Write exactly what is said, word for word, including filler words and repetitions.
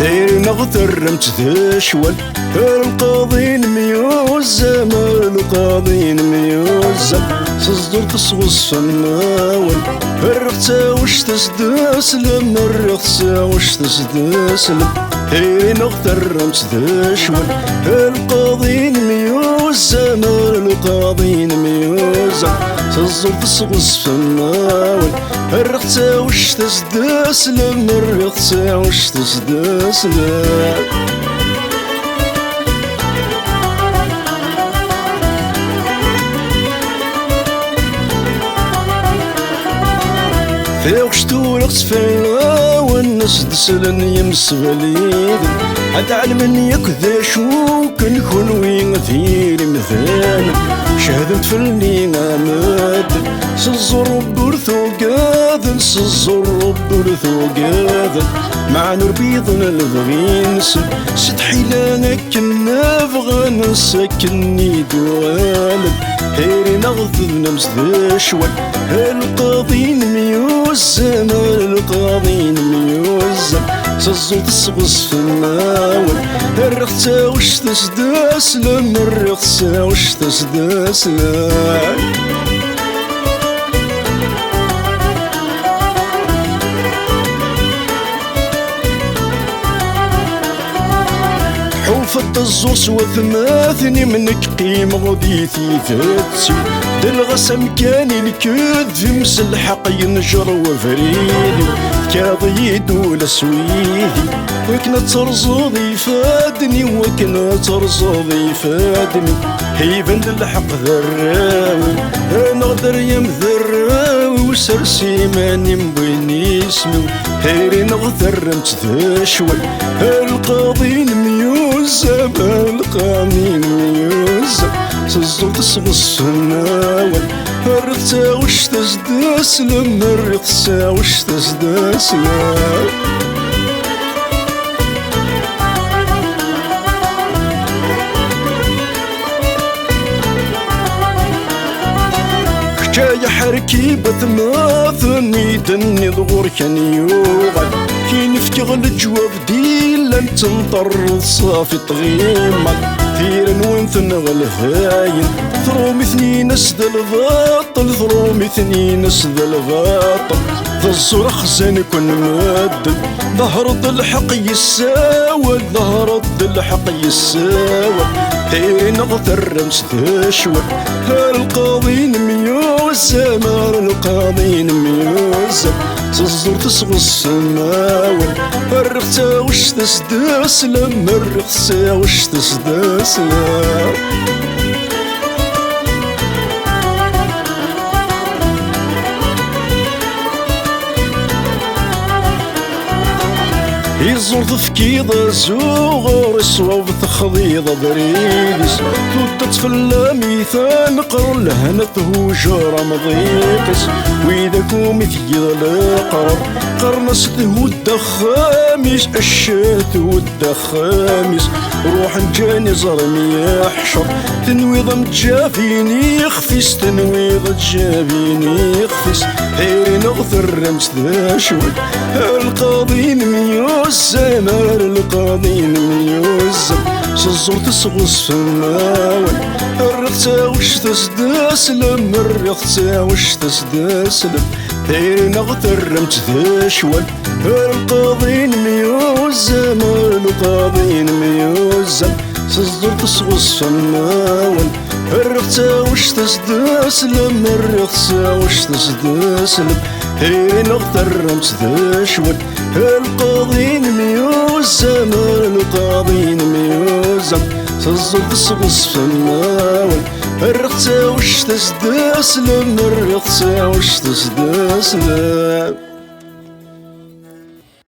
Tayri-nneɣ terram-tt d ccwal, lqaḍi nemyuzzam, lqaḍi nemyuzzam, s ẓẓur tesɣus fell-awen. Rriɣ-tt taɣect-as d aslem, rriɣ-tt taɣect-as d aslem. Tayri-nneɣ terram-tt d ccwal, lqaḍi nemyuzzam, lqaḍi nemyuzzam, s ẓẓur tesɣus fell-awen. Rriɣ-tt taɣect-as d aslem, rriɣ-tt taɣect-as d aslem. Taɣect ur ɣ-tfalla, wen-as d-slen yimsefliden, ad ɛelmen yakk d acu ken kunwi d yir imdanen. Cehden-d fell-i medden, s ẓẓur Rebbi ur tugaden, s ẓẓur Rebbi ur tugaden. Meɛna ur biḍen lebɣi-nsen, s tḥila akken bɣan, s akken i d-uɣalen. Tayri-nneɣ tebna-tt d ccwal, lqaḍi nemyuzzam, lqaḍi nemyuzzam, s ẓẓur tesɣus fell-awen. Rriɣ-tt taɣect-as d aslem, rriɣ-tt taɣect-as d aslem. Ḥufeḍ ẓẓur s watmaten-im, nekk qqimeɣ di tidet-iw. Delɣ-as amkan i lkedb-im, s lḥeqq yenjer webrid-iw. Tekkaḍ-iyi-d ula s wid-iw, wakken ad terẓeḍ ifadden-iw, wakken ad terẓeḍ ifadden-iw. Iban-d lḥeqq d arraw-iw, neɣ d aryam d arraw-iw, sers iman-im win isem-iw. Tayri-nneɣ terram-tt d ccwal, lqaḍi nemyuzzam, lqaḍi nemyuzzam, s ẓẓur tesɣus fell-awen. Rriɣ-tt taɣect-as d aslem, rriɣ-tt taɣect-as d aslem. Kečč ay aḥerki batmaten i d-tenniḍ ɣur-k ad yuɣal, tin fkiɣ leǧwab d-illan, tenṭerreḍ ṣafi tɣimal. Tira-nwen tenɣel dayen, tṛumi tnin-as d lbaṭel, tṛumi tnin-as d lbaṭel. D ẓẓur axzan-nwen medden, ḍehreḍ lḥeqq yessawal, ḍehreḍ lḥeqq yessawal. Tayri-nneɣ terram-tt d ccwal, lqaḍi nemyuzzam, lqaḍi nemyuzzam, s ẓẓur tesɣus fell-awen. Rriɣ-tt taɣect-as d aslem, rriɣ-tt taɣect-as d aslem. Iẓur tefkiḍ azuɣur i ṣṣwab, texḍiḍ abrid-is, tuddeḍ fell-am i tanqer, lehna thujer amḍiq-is. Widak umi tgiḍ leqrar, qqaren-as thudd axxam-is, ccah thudd axxam-is. Ruḥen ǧǧan iẓer mi yeḥcer, tenwiḍ am ǧabin ixef-is, tenwiḍ ǧabin ixef-is. Tayri-nneɣ terram-tt d ccwal, lqaḍi nemyuzzam, lqaḍi nemyuzzam, s ẓẓur tesɣus fell-awen. Rriɣ-tt taɣect-as d aslem, rriɣ-tt taɣect-as d aslem. Tayri-nneɣ terram-tt d ccwal, lqaḍi nemyuzzam, lqaḍi nemyuzzam, s ẓẓur tesɣus fell-awen. Rriɣ-tt taɣect-as d aslem, rriɣ-tt taɣect-as d aslem. Tayri-nneɣ terram-tt d ccwal, lqaḍi nemyuzzam, lqaḍi nemyuzzam, s ẓẓur tesɣus fell-awen. Rriɣ-tt taɣect-as d aslem, rriɣ-tt taɣect-as d aslem.